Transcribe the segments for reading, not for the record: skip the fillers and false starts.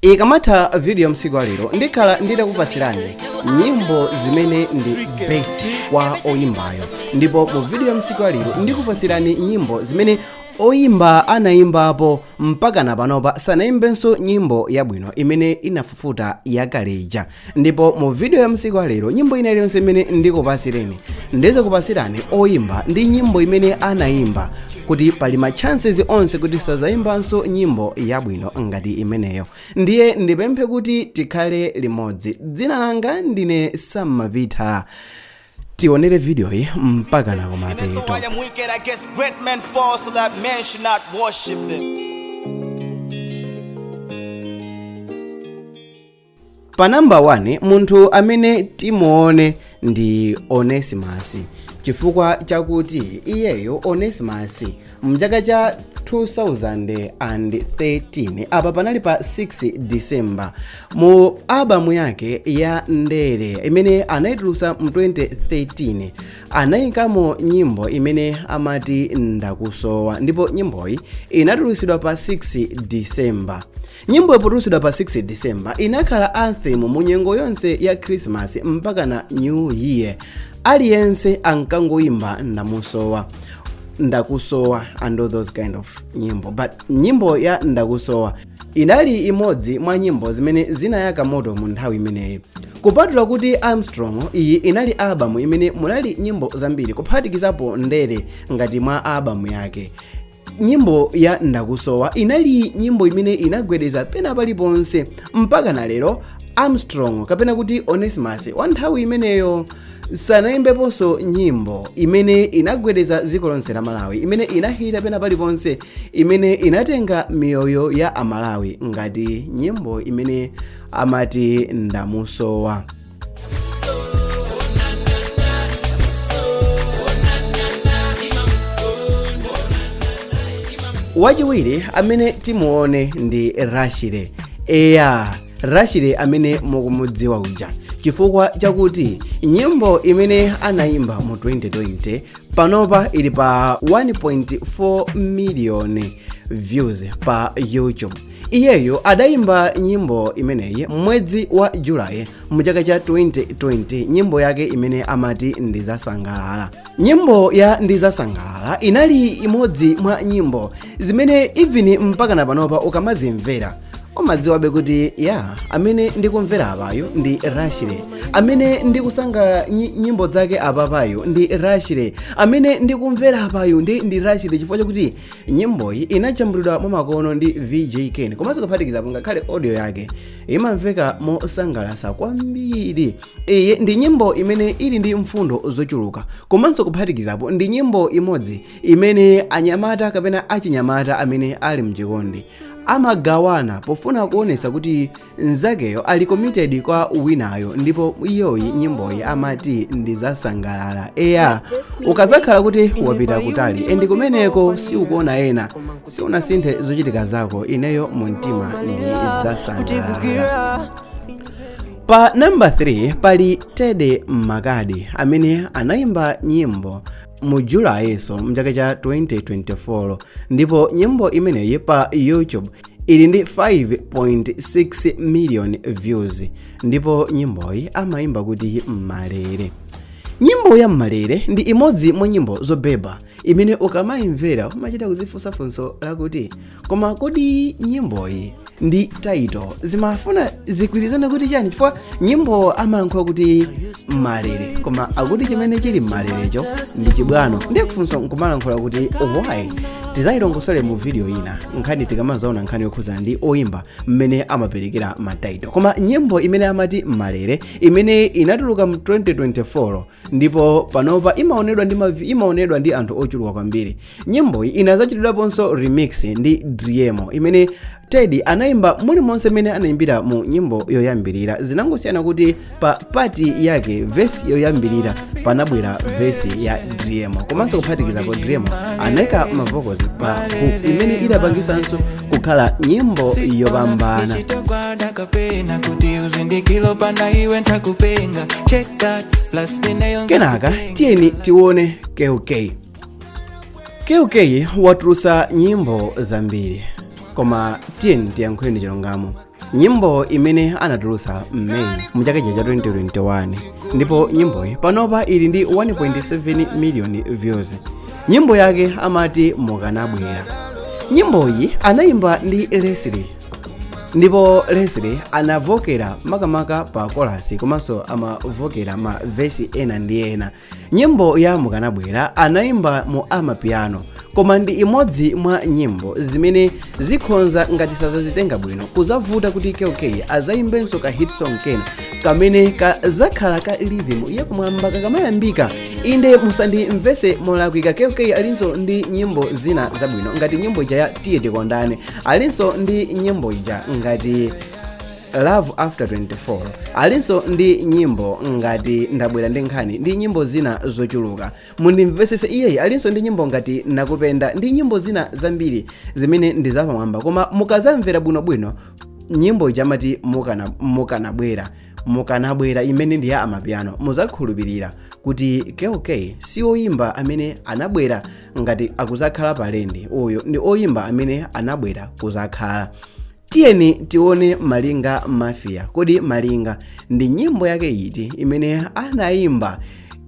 Ikamatha video ya msiku alero, ndikhala nditakupasirani nyimbo zimene ndi best kwa oyimbayo. Ndipo mu video ya msiku alero ndikupasirani nyimbo zimene oyimba anayimbapo mpaka na panopa sanayimbenso nyimbo yabwino imene inafufuta yakaleja. Ndipo mu video ya msiku alero, nyimbo ina iliyonse imene ndikupasireni, ndizikupasirani oyimba ndi nyimbo imene anayimba, kuti pali ma chances onse kuti sazayimbanso nyimbo yabwino ngati imeneyo. Ndiye ndipemphe kuti tikhale limodzi. Dzina langa ndine Sammavitha. Tionere video iyi mpaka na kumapeto. So I am wicked, I guess great men fall so that men should not worship them. Pa namba 1, munthu amene timuone ndi Onesimus, chifukwa chakuti iyeyo Onesimus mchaka cha 2013, apa panali pa 6 December, mu albamu yake ya Ndere imene anayitulutsa mu 2013, anayikamo nyimbo imene amati Ndakusowa. Ndipo nyimboyi inatulutsidwa pa 6 December. Nyimbo potulutsidwa pa 6 December inakhala anthem mu nyengo yonse ya Christmas mpaka na New Year. Aliyense ankangoyimba "Ndamusowa", "Ndakusowa" and all those kind of nyimbo, but nyimbo ya "Ndakusowa" inali imodzi mwa nyimbo zimene zinayaka moto mu nthawi imeneyi. Kupatula kuti Armstrong, iyi inali albamu imene munali nyimbo zambiri, kuphatikizapo Ndere ngati mwa albamu yake. Nyimbo ya "Ndakusowa" inali nyimbo imene inagwedeza pena paliponse. Mpaka na lero Armstrong kapena kuti Onesimus wa nthawi imeneyo sanayimbeponso nyimbo imene inagwedeza dziko lonse la Malawi, imene inahita pena paliponse, imene inatenga miyoyo ya Amalawi ngati nyimbo imene amati "Ndamusowa". Wachiwiri amene timuone ndi Rashile. Eya, Rashile amene mukumudziwa uja, chifukwa chakuti nyimbo imene anayimba mu 2020 panopa ili pa 1.4 million views pa YouTube. Iyeyo adayimba nyimbo imeneyi mwezi wa Julayi mu chaka cha 2020, nyimbo yake imene amati "Ndizasangalala". Nyimbo ya "Ndizasangalala" inali imodzi mwa nyimbo zimene even mpaka na panopa ukamazimvera umadziwabe kuti ya, amene ndikumvera apayo ndi Rashile, amene ndikusanga nyimbo zake apapayo ndi Rashile, amene ndikumvera apayo ndi Rashile, chifukwa chakuti nyimboyi inajambulidwa mwamakono ndi VJ Ken, komanso kuphatikizapo ngakhale audio yake imamveka mosangalatsa kwambiri. Iyi ndi nyimbo imene ili ndi mfundo zochuluka, komanso kuphatikizapo ndi nyimbo imodzi imene anyamata kapena achinyamata amene ali mchikondi amagawana pofuna kuonesa kuti mnzakeyo ali committed kwa winayo. Ndipo iyoyi nyimboyi amati "Ndizasangalala". Eya, ukazakhala kuti wapita kutali and kumeneko siukuona ena, siunasinthe zochitika zako, ineyo mumtima ndizasangalala. Pa namba 3 pali Tede Makadi amene anayimba nyimbo mu Julayiso mchaka cha 2024, ndipo nyimbo imeneyi pa YouTube ili ndi 5.6 million views. Ndipo nyimboyi amayimba kuti "Mmalere". Nyimbo ya "Mmalere" ndi imodzi mwa nyimbo zobeba imene ukamayimvera umachita kuzifunsa funso lakuti, koma kodi nyimboyi ndi title zimafuna zigwirizane kuti chani? Chifukwa nyimbo amalankhula kuti "Mmalere", koma akuti chimene chili mmalerecho ndi chibwano. Ndiye kufunsa nkumalankhula kuti why? Tizayilongosole mu video ina nkhani, tikamazaona nkhani yokhuzana ndi oyimba mmene amaperekera ma title. Koma nyimbo imene amati "Mmalere", imene inatuluka mu 2024 ndipo panopa imaonedwa ndi anthu ochuluka kwambiri. Nyimboyi inazachitidwaponso remix ndi Driemo, imene Teddy anayimba mulimonse mmene anayimbira mu nyimbo yoyambirira. Zinangosiyana kuti pa part yake, verse yoyambirira, panabwera verse ya Driemo, komanso kuphatikizapo Driemo anayika ma vocals pa hook imene idapangisanso kukhala nyimbo yopambana. Chitogwada kapena kuti uzindikilo panda iwe ntakupenga. Check that plus ineyo. Kenaka tiyeni tione KK. KK watulutsa nyimbo zambiri, koma tiyeni tiyankhuleni chilungamo. Nyimbo imene anatulutsa m'May mu chaka cha 2021, ndipo nyimboyi panopa ili ndi 1.7 million views. Nyimbo yake amati Mukanabwera. Nyimboyi anayimba ndi Leslie, ndipo Leslie anavokera makamaka pa chorus, komanso amavokera ma vesi ena ndi ena. Nyimbo ya Mukanabwera anayimba mu amapiano, koma ndi imodzi mwa nyimbo zimene zikhonza, ngati sazazitenga bwino, kuzavuta kuti KK azayimbenso ka hit song kena kamene kazakhala ka rhythm yakumwamba kakamayambika. Inde, musandimvese molakwika, KK alinso ndi nyimbo zina zabwino ngati nyimbo ija ya Tiye Tikondane, alinso ndi nyimbo ija ngati Love After 24, alinso ndi nyimbo ngati Ndabwera ndi Nkhani ndi nyimbo zina zochuluka. Mundimvesese, iyeyi alinso ndi nyimbo ngati Nakupenda ndi nyimbo zina zambiri zimene ndi zapamwamba, koma mukazamvera bwinobwino nyimbo ija amati Mukanabwera, Mukanabwera, imene ndi ya amapiano, muzakhulupirira kuti KK si oyimba amene anabwera ngati akuzakhala palendi. Uyu ndi oyimba amene anabwera kuzakhala. Tiyeni tione Malinga Mafia. Kodi Malinga ndi nyimbo yake iti imene anayimba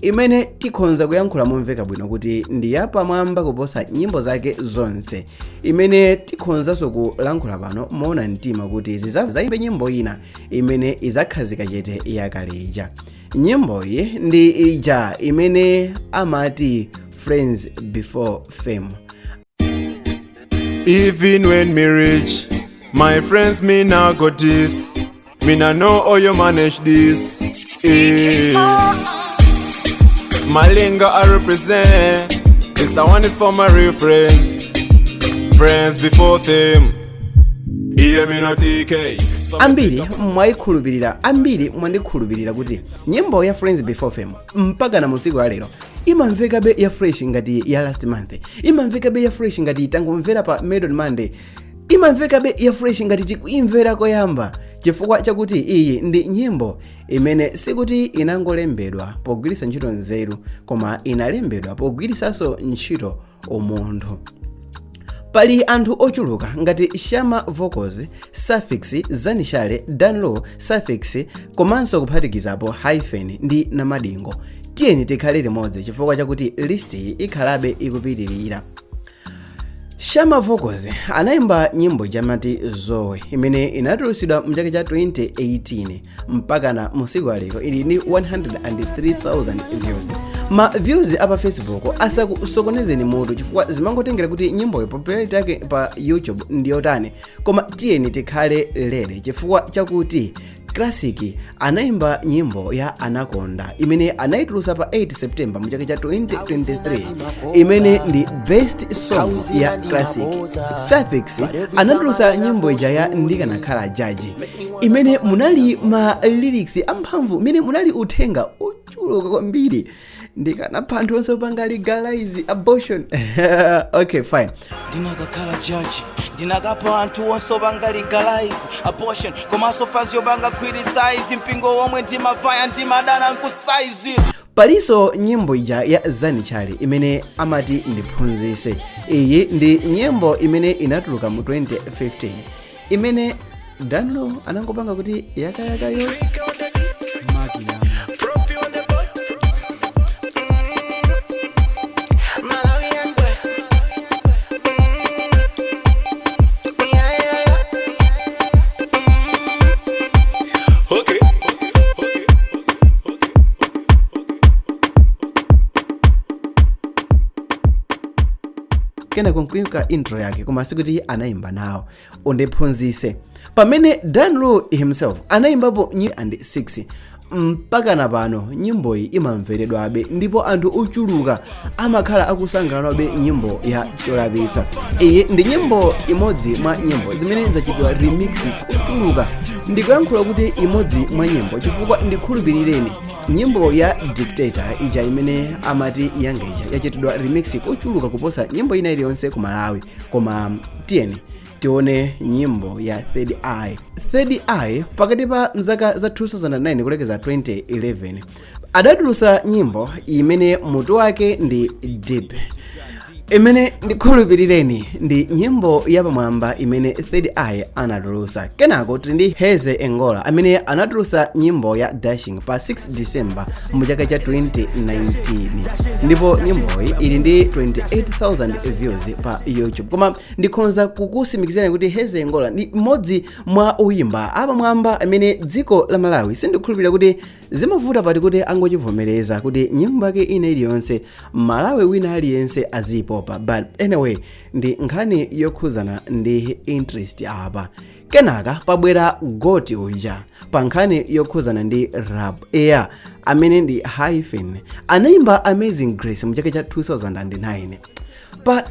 imene tikhonza kuyankhula momveka bwino kuti ndi yapamwamba kuposa nyimbo zake zonse, imene tikhonzanso kulankhula pano moona mtima kuti zizayimbe nyimbo ina imene izakhazika chete yakale ija? Nyimboyi ndi ija imene amati Friends Before Fame. Even when me rich, my friends me nah go this. Me nah know how you manage this. Eh. Malinga I represent. This one is for my real friends. Friends before fame. Hear me no TK. So Ambiri mwayikhulupirira, ambiri mwandikhulupirira kuti nyimbo ya Friends Before Fame mpaka na musiku alero imamvekabe ya fresh ngati ya last month, imamvekabe ya fresh ngati tangomvera pa Made on Monday, imamvekabe ya fresh ngati tikuimvera koyamba, chifukwa chakuti iyi ndi nyimbo imene sikuti inangolembedwa pogwiritsa ntchito nzeru, koma inalembedwa pogwiritsanso ntchito umunthu. Pali anthu ochuluka ngati Shama Vocals, Suffix, Zanishale, Danlo, Suffix, komanso kuphatikizapo Hyphen ndi Namadingo. Tiyeni tikhale limodzi chifukwa chakuti list iyi ikhalabe ikupitirira. Shama Vocals anayimba nyimbo jamati Zoe imene inatulutsidwa mchaka cha 2018. Mpakana musiku alero ili ndi 103,000 views. Ma views apa Facebook asakusokonezeni mutu, chifukwa zimangotengera kuti nyimboyo popularity yake pa YouTube ndiyotani. Koma tiyeni tikhale lere, chifukwa chakuti Classic anayimba nyimbo ya Anaconda imene anayitulutsa pa 8 September mu chaka cha 2023, imene ndi best song ya Classic. Suffix anatulutsa nyimbo ija ya Ndikanakhala Jaji imene munali ma lyrics amphamvu, imene munali uthenga ochuluka kwambiri: "Ndikanapha anthu onse opanga legalize abortion." Okay, fine. Ndinakakhala jaji, ndinakapha anthu onse opanga legalize abortion, komanso fans yopanga criticize mpingo womwe ndimavaya, ndimadana nkusaizi. Palinso nyimbo ija ya Zanichali imene amati Ndiphunzise. Iyi ndi nyimbo imene inatuluka mu 2015, imene Danlo anangopanga kuti yakayakayo. Prop you on the boat. Malawian boy. Yeah, yeah, yeah. Okay. Okay. Okay. Kenako nkuimba intro yake, koma sikuti anayimba nawo Undiphunzise. Pamene Danlo himself anayimbapo nyi and 6, mpaka na pano nyimboyi imamveredwabe ndipo anthu ochuluka amakhala akusangalalabe nyimbo ya Cholapitsa. Iyi ndi nyimbo imodzi mwa nyimbo zimene zachitidwa remix kuchuluka. Ndikuyankhula kuti imodzi mwa nyimbo chifukwa, ndikhulupirireni, nyimbo ya Dictator ija imene amati Yanga ija yachitidwa remix kochuluka kuposa nyimbo ina iliyonse ku Malawi. Koma tiyeni tione nyimbo ya Third Eye. Third Eye pakati pa mzaka za 2009 kulekeza 2011 adatulutsa nyimbo imene mutu wake ndi Deep. Imene ndikhulupirireni ndi nyimbo yapamwamba imene Third Eye anatulusa. Kenako tili ndi Heze Engola amene anatulusa nyimbo ya Dashing pa 6 December mu chaka cha 2019, ndipo nyimboyi ili ndi 28,000 views pa YouTube. Koma ndikhonza kukusimikizirani kuti Heze Engola ndi mmodzi mwa oyimba apamwamba amene dziko la Malawi sindikhulupirira kuti zimavuta pati kuti angochivomereza kuti nyimbo yake ina iliyonse Malawi wina aliyense azipopa. But anyway, ndi nkhani yokhuzana ndi interest apa. Kenaka pabwera GOAT uja pa nkhani yokhuzana ndi rap, eya, amene ndi Hyphen. Anayimba Amazing Grace mu chaka cha 2009. Pa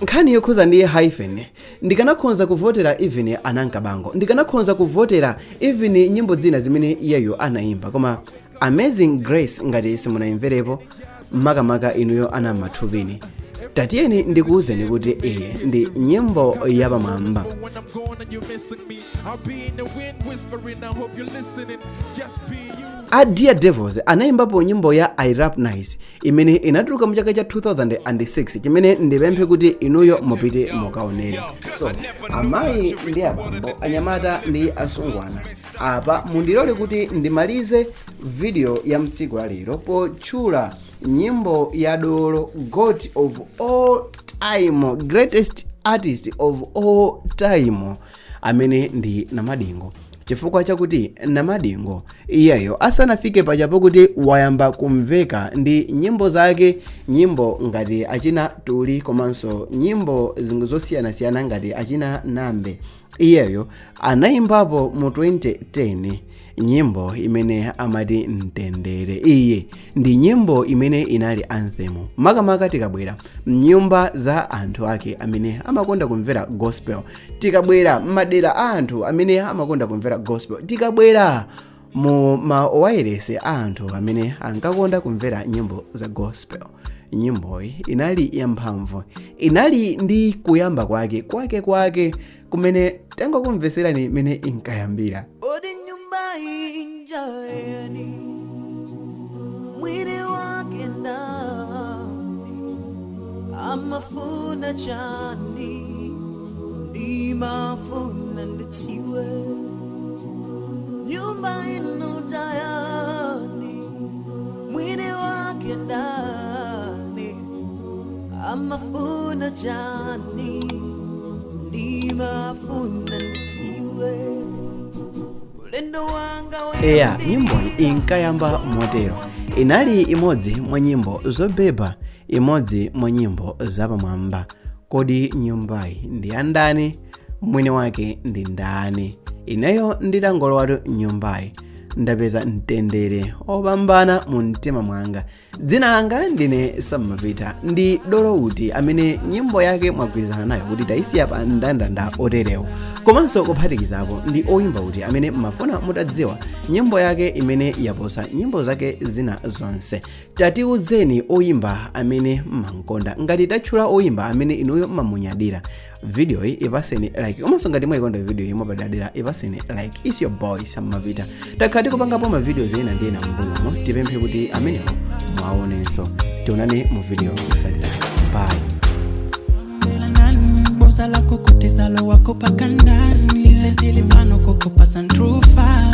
nkhani yokhuza ndi Hyphen, ndikanakhonza kuvotera even Anankabango, ndikanakhonza kuvotera even nyimbo zina zimene iyeyo anayimba, koma Amazing Grace ngati simunayimverepo, makamaka inuyo ana mathupini, tatiyeni ndikuwuzeni kuti iye ndi nyimbo yapamwamba. When I'm gone and you're missing me, I'll be in the wind whispering. I hope you're listening. Just be you. A Dear Devils anayimbapo nyimbo ya I Rap Nice imene inatuluka mu chaka cha 2006, chimene ndipemphe kuti inuyo mupite mukaonere. So amayi ndi abambo, anyamata ndi asungwana, apa mundilole kuti ndimalize video ya msiku la lero potchula nyimbo ya dolo, GOAT of all time, greatest artist of all time, amene ndi Namadingo, chifukwa chakuti Namadingo iyeyo asanafike pachapo kuti wayamba kumveka ndi nyimbo zake, nyimbo ngati achina Tuli komanso nyimbo zosiyanasiyana ngati achina Nambe, iyeyo anayimbapo mu 2010 nyimbo imene amati Mtendere. Iye ndi nyimbo imene inali anthem, makamaka tikabwera mnyumba za anthu ake amene amakonda kumvera gospel, tikabwera m'madera a anthu amene amakonda kumvera gospel, tikabwera mu mawayilesi a anthu amene ankakonda kumvera nyimbo za gospel. Nyimboyi inali yamphamvu, inali ndi kuyamba kwake kwake kwake kumene tangokumveserani imene inkayambira. Odi nyumba injaeni, mwini wake ndani, amafuna chani, ndimafuna nditsiwe. Nyumba inu jayani, mwini wake ndani, amafuna chani, ndimafuna nditsiwe. Ulendo wanga. Eya, nyimboyi inkayamba motero. Inali imodzi mwa nyimbo zobeba, imodzi mwa nyimbo zapamwamba. Kodi nyumbayi ndi yandani? Mwini wake ndi ndani? Ineyo nditangolowatu nyumbayi ndapeza mtendere opambana mu mtima mwanga. Dzina langa ndine Sammapita. Ndi dolo uti amene nyimbo yake mwagwirizana nayo kuti tayisiya pa ndandanda oterewo? Komanso kuphatikizapo, ndi oyimba uti amene mafuna mutadziwa nyimbo yake imene yaposa nyimbo zake zina zonse? Tatiuzeni oyimba amene mmankonda. Ngati tatchula oyimba amene inuyo mmamunyadira, video iyi ipaseni like. Komanso ngati mwayikonda video iyi mwapadadira, ipaseni like. It's your boy Sammapita. Takhala tikupangapo ma videos ena ndi ena m'mbuyomo, tipemphe kuti amenewo mwaonenso. Tionane mu video yotsatira. Bye. Bosa lako kutisalo wako pakandani. Ife tilipano kukupasa trufa.